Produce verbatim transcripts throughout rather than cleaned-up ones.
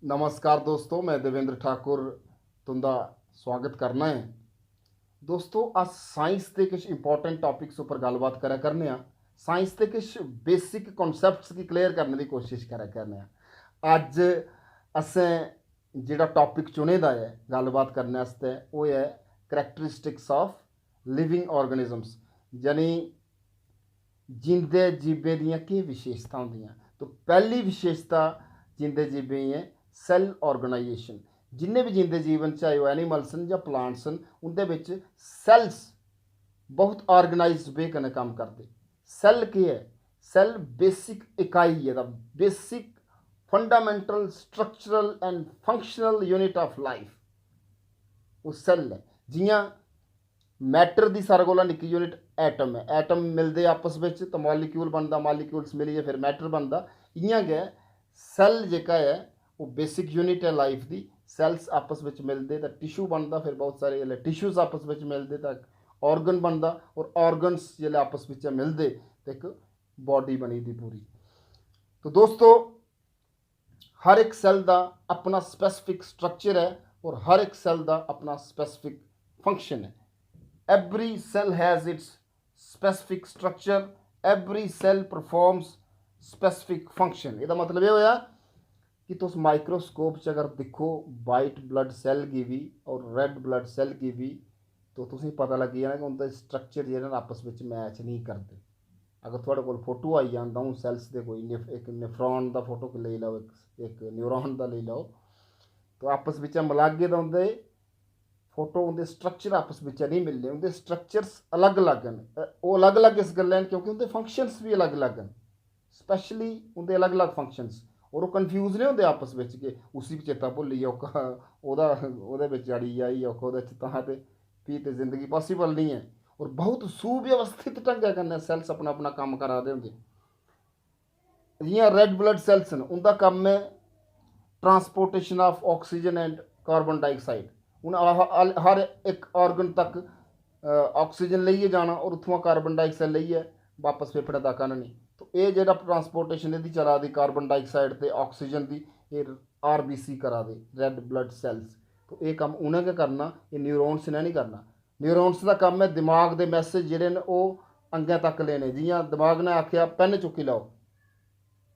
नमस्कार दोस्तो, मैं देवेंद्र ठाकुर तुंदा स्वागत करना ऐ। दोस्तो, अस साइंस दे किश इंपॉर्टेंट टॉपिक्स उप्पर गल्लबात करै करने आं। साइंस दे किश बेसिक कॉन्सेप्ट्स गी क्लियर करने दी कोशिश करै करने आं। अज्ज असें जेह्ड़ा टॉपिक चुने दा ऐ गल्लबात करने आस्तै, ओह् ऐ characteristics of living organisms, यानी जींदे जीवें दियां केह् विशेशतां होंदियां। तो पैह्ली विशेशता जींदे जीवें दी ऐ सेल ऑर्गेनाइजेशन। जिन्ने बी जींदे जीवन, चाहे ओह् एनिमल्स न जां प्लांट्स न, उं'दे बिच सेल्स बहुत ऑर्गेनाइज्ड वे कन्नै कम्म करदे। सेल केह् ऐ? सेल बेसिक इकाई ऐ, दा basic fundamental structural and functional unit of life. ओह् सेल ऐ। जि'यां मैटर दी सारें कोला निक्की यूनिट एटम ऐ। एटम मिलदे आपस बिच ते मॉलिक्यूल बनदा, मॉलिक्यूल्स मिलियै फिर मैटर बनदा। इ'यां गै सेल जेह्का ऐ, ओह् बेसिक यूनिट ऐ लाइफ दी। सेल्स आपस बिच मिलदे ते टिशू बनदा, फिर बहुत सारे जिसलै टिशूज आपस बिच मिलदे तां ऑर्गन बनदा, और ऑर्गन्स जिसलै आपस बिच मिलदे ते इक बॉडी बनी दी पूरी। तो दोस्तो, हर इक सेल दा अपना स्पेसिफिक स्ट्रक्चर ऐ और हर इक सेल दा अपना स्पेसिफिक फंक्शन ऐ। Every cell has its specific structure, every cell performs specific function। एह्दा मतलब एह् होआ कि तुस माइक्रोस्कोप च अगर दिक्खो, वाइट ब्लड सेल गी बी और रेड ब्लड सेल गी बी, तो तुसेंगी पता लग्गी जाना कि उं'दे स्ट्रक्चर जेह्ड़े न, आपस बिच मैच नेईं करदे। अगर थुआढ़े कोल फोटो आई जान द'ऊं सेल्स दे, कोई निफ-, इक नेफ्रॉन दा फोटो लेई लैओ, इक, इक न्यूरॉन दा लेई लैओ, तो आपस बिच्चा मलागे तां उं'दे फोटो, उं'दे स्ट्रक्चर आपस बिच्चा नेईं मिलने, उं'दे स्ट्रक्चर्स अलग-अलग न। अ, ओह् अलग-अलग इस गल्लै न क्योंकि उं'दे फंक्शंस बी अलग-अलग न, स्पैशली उं'दे अलग-अलग फंक्शंस, और ओह् कन्फ्यूज निं होंदे आपस बिच कि उसी बी चेता भुल्ली गेआ, ओह्का ओह्दा, ओह्दे बिच अड़ी गेआ, एह् ओह्का ओह्दे च, तां ते फ्ही ते जिंदगी पॉसिबल निं ऐ। और बहुत सुव्यवस्थित ढंगै कन्नै सेल्स अपना अपना कम्म करा दे होंदे। जि'यां रेड ब्लड सेल्स न, उं'दा कम्म ऐ transportation of oxygen and carbon dioxide. हून आह-, आल-, हर इक ऑर्गन तक, अ, ऑक्सीजन लेइयै जाना और उत्थुआं कार्बन डाइऑक्साइड लेइयै बापस फेफड़े तक आह्ननी। तो एह् जेह्ड़ा ट्रांसपोर्टेशन एह्दी चला दी कार्बन डाइऑक्साइड ते ऑक्सीजन दी, एह् आरबीसी करा दे, रेड ब्लड सेल्स। तो एह् कम्म उ'नें गै करना, एह् न्यूरॉन्स ने निं करना। न्यूरॉन्स दा कम्म ऐ दमाग दे मैसेज जेह्ड़े न, ओह् अंगें तक लेने। जि'यां दमाग ने आखेआ, "पेन चुक्की लैओ",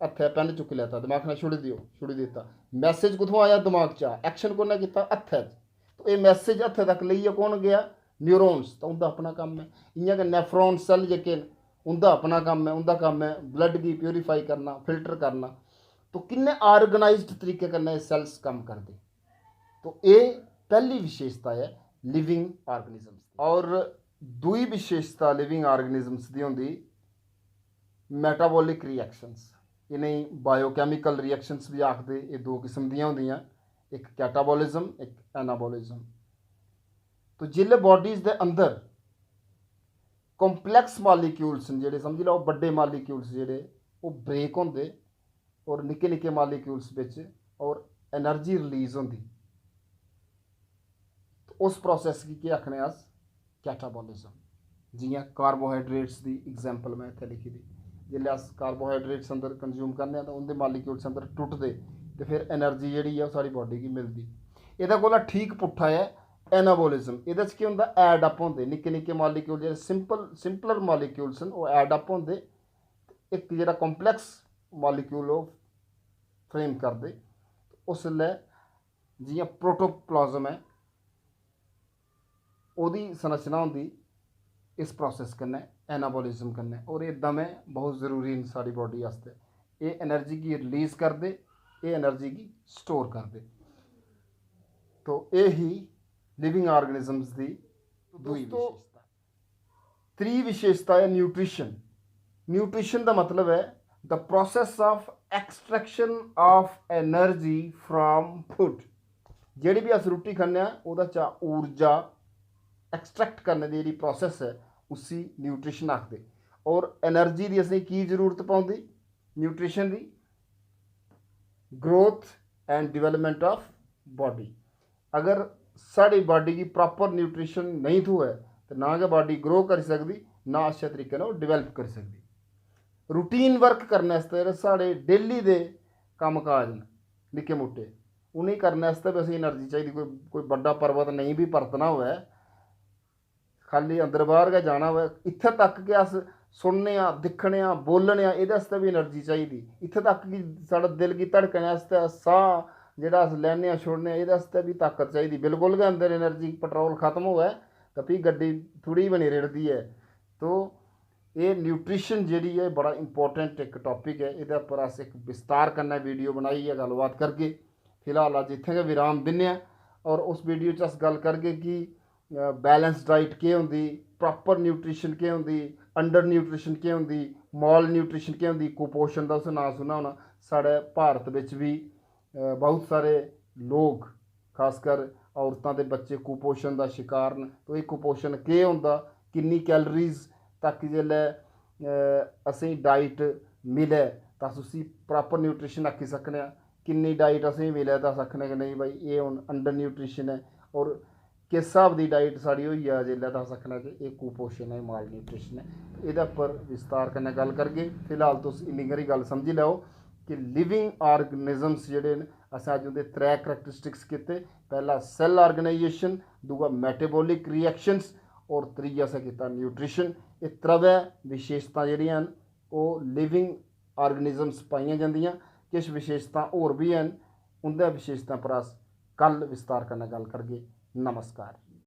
हत्थै पेन चुक्की लैता, दमाग ने, "छुड़ी देओ", छुड़ी दित्ता। मैसेज कुत्थुआं आया? दमाग चा। एक्शन कु'न्नै कीता? हत्थै च। तो एह् मैसेज हत्थै तक लेइयै कौन गेआ? न्यूरॉन्स। तो उं'दा अपना कम्म ऐ। इ'यां गै नेफ्रॉन सेल जेह्के न, उं'दा अपना कम्म ऐ। उं'दा कम्म ऐ ब्लड गी प्योरीफाई करना, फिल्टर करना। तो किन्ने ऑर्गेनाइज्ड तरीके कन्नै एह् सेल्स कम्म करदे। तो एह् पैह्ली विशेशता ऐ लिविंग ऑर्गेनिजम्स दी। और दूई विशेशता लिविंग ऑर्गेनिजम्स दी होंदी मेटाबॉलिक रिएक्शंस। इ'नेंगी बायोकेमिकल रिएक्शंस बी आखदे। एह् दो किस्म दियां होंदियां, इक कैटाबॉलिज्म, इक एनाबॉलिज्म। तो जिसलै बॉडीज दे अंदर कॉम्प्लेक्स मॉलिक्यूल्स न जेह्ड़े, समझी लैओ बड्डे मॉलिक्यूल्स जेह्ड़े, ओह् ब्रेक होंदे और निक्के निक्के मॉलिक्यूल्स बिच और एनर्जी रिलीज होंदी। तो उस प्रोसेस गी केह् आखने अस? कैटाबॉलिज्म। जि'यां कार्बोहाइड्रेट्स दी एग्जांपल में इत्थै लिखी दी, जिसलै अस कार्बोहाइड्रेट्स अंदर कंज्यूम करने आं तां उं'दे मॉलिक्यूल्स अंदर टुटदे ते फिर एनर्जी जेह्ड़ी ऐ ओह् साढ़ी बॉडी गी मिलदी। एह्दे कोला ठीक पुट्ठा ऐ एनाबॉलिज्म। एह्दे च केह् होंदा? ऐड अप होंदे निक्के निक्के मॉलिक्यूल, जेह्ड़े सिंपल, सिंपलर मॉलिक्यूल्स न, ओह् ऐड अप होंदे, इक जेह्ड़ा कॉम्प्लेक्स मॉलिक्यूल ओह् फ्रेम करदे। उसलै जि'यां प्रोटोप्लाज्म ऐ, ओह्दी संरचना होंदी इस प्रोसेस कन्नै, एनाबॉलिज्म कन्नै, और एह् दमैं बहुत जरूरी न साढ़ी बॉडी आस्तै। एह् एनर्जी गी रिलीज करदे, एह् एनर्जी गी स्टोर करदे। तो एह् ही लिविंग ऑर्गेनिजम्स दी दूई दोस्तो, विशेशता। त्री विशेशता ऐ न्यूट्रिशन। न्यूट्रिशन दा मतलब ऐ the process of extraction of energy from food। जेह्ड़ी बी अस रुट्टी खन्ने आं, ओह्दे चा ऊर्जा एक्सट्रैक्ट करने दी जेह्ड़ी प्रोसेस ऐ, उसी न्यूट्रिशन आखदे। और एनर्जी दी असेंगी की जरूरत पौंदी? न्यूट्रिशन दी, growth and development of body। अगर साढ़ी बॉडी गी प्रॉपर न्यूट्रिशन नेईं थ्होऐ ते ना गै बॉडी ग्रो करी सकदी, ना अच्छे तरीके कन्नै ओह् डिवैलप करी सकदी। रूटीन वर्क करने आस्तै जेह्ड़े साढ़े डेली दे कम्म काज न निक्के मुट्टे, उ'नेंगी करने आस्तै बी असेंगी एनर्जी चाहिदी। कोई कोई बड्डा पर्वत नेईं बी परतना होऐ, खाल्ली अंदर बाह्र गै जाना होऐ, इत्थै तक कि अस सुनने आं, दिक्खने आं, बोलने आं, एह्दे आस्तै बी एनर्जी चाहिदी। इत्थै तक कि साढ़ा दिल गी धड़कने आस्तै साह् जेह्ड़ा अस लैन्ने आं, छोड़ने आं, एह्दे आस्तै बी ताकत चाहिदी। बिल्कुल गै अंदर एनर्जी, पेट्रोल खत्म होऐ तां फ्ही गड्डी थोह्ड़ी बनी रेड़दी ऐ। तो एह् न्यूट्रिशन जेह्ड़ी ऐ, बड़ा इंपॉर्टेंट इक टॉपिक ऐ। एह्दे उप्पर अस इक विस्तार कन्नै वीडियो बनाइयै गल्लबात करगे। फिलहाल अज्ज इत्थें गै विराम दिन्ने आं। और उस वीडियो च अस गल्ल करगे कि बैलेंस डाइट केह् होंदी, प्रॉपर न्यूट्रिशन केह् होंदी, अंडर न्यूट्रिशन केह् होंदी, माल न्यूट्रिशन केह् होंदी। कुपोषण दा तुसें नांऽ सुना होना। साढ़े भारत बिच बी अ, बहुत सारे लोक, खासकर औरतां ते बच्चे कुपोषण दा शकार न। तो एह् कुपोषण केह् होंदा, किन्नी कैलोरीज तक जेल्लै अ, असेंगी डाइट मिलै तां अस उसी प्रॉपर न्यूट्रिशन आक्खी सकने आं। किन्नी डाइट असेंगी मिलै तां अस आखने कि नेईं भाई, एह् हून अंडर न्यूट्रिशन ऐ। और किस स्हाब दी डाइट साढ़ी होई जा जेल्लै तां अस आखने कि एह् कुपोषण ऐ, माल न्यूट्रिशन ऐ। एह्दे उप्पर विस्तार कन्नै गल्ल करगे। फिलहाल तुस इन्नी हारी गल्ल समझी लैओ कि लिविंग ऑर्गेनिजम्स जेह्ड़े न, असें अज्ज उं'दे त्रै करैक्टरिस्टिक्स कीते। पैह्ला सैल्ल ऑर्गेनाइजेशन, दूआ मैटाबॉलिक रिएक्शंस और त्रीया असें कीता न्यूट्रिशन। एह् त्रवै विशेशतां जेह्ड़ियां न, ओह् लिविंग ऑर्गेनिजम्स पाइयां जंदियां। किश विशेशतां होर बी हैन, उं'दे विशेशतां पर अस कल विस्तार कन्नै गल्ल करगे। नमस्कार।